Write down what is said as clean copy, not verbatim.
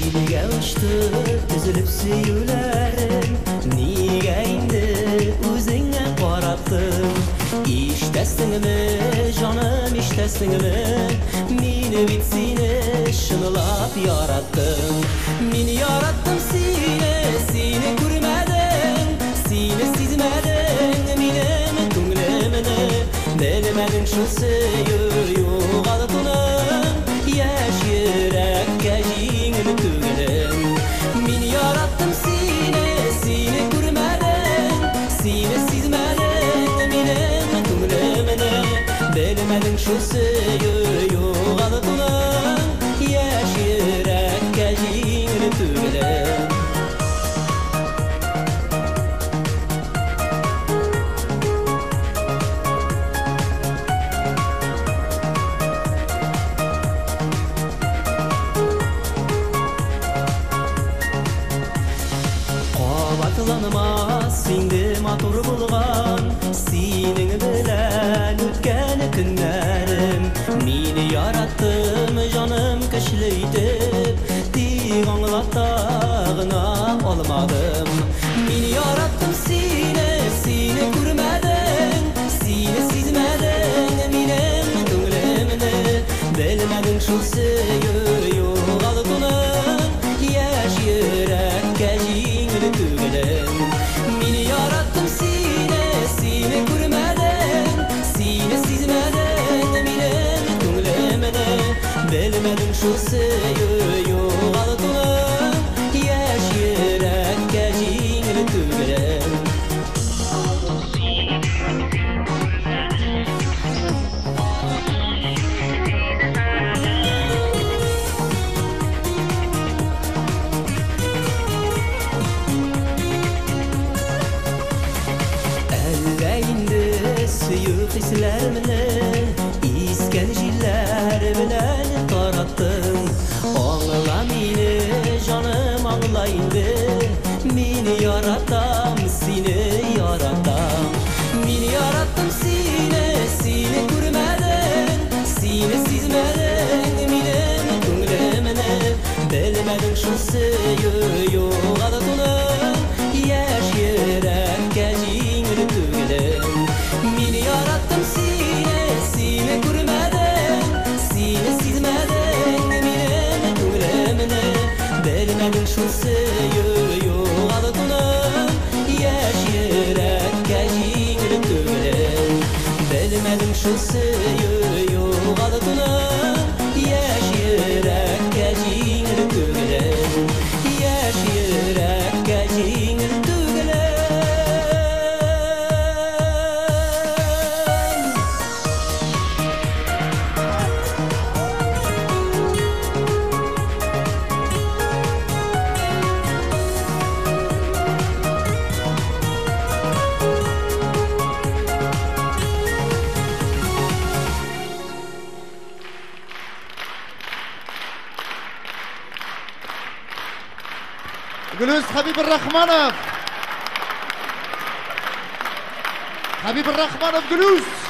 Җилгә очты өзелеп сөюләрем, нигә инде үзеңә караттым? Ишетәсеңме, җаным, ишетәсеңме? Мин бит сине чынлап яраттым. Мин яраттым сине, сине күрмәдең, сине сизмәдең минем күңелемне. Белмәдең шул сөю югалтуның, яшь йөрәккә җиңел түгелен. Мин яраттым сине, сине күрмәдең, сине сизмәдең минем күңелемне. Белмәдең шул сөю югалтуның, яшь йөрәккә җиңел түгелен. Кабатланмас инде матур булган синең белән үткән көннәрем. Мин яраттым, җаным, көчле итеп, тик аңлата гына алмадым. Мин яраттым сине, сине күрмәдең, сине сизмәдең минем күңелемне. Белмәдең шул сөю югалтуның, яшь йөрәккә җиңел түгелен. Мин яраттым сине, сине күрмәдең, сине сизмәдең минем күңелемне. Белмәдең шул сөю югалтуның, яшь йөрәккә җиңел түгелен. Әллә инде сөю хисләремне искән җилләр белән тараттың. Аңла мине, җаным, аңла инде, мин яратам, сине яратам. Мин яраттым сине, сине күрмәдең, сине сизмәдең минем күңелемне. Белмәдең шул сөю югалтуның, яшь йөрәккә җиңел түгелен. Мин яраттым сине, сине күрмәдең, сине сизмәдең минем күңелемне. Белмәдең шул сөю югалтуның, яшь йөрәккә җиңел түгелен. Белмәдең шул сөю югалтуның, яшь йөрәккә җиңел түгелен. Яшь йөрәккә җиңел түгелен. جلوس حبيب الرحمنف، حبيب الرحمنف جلوس.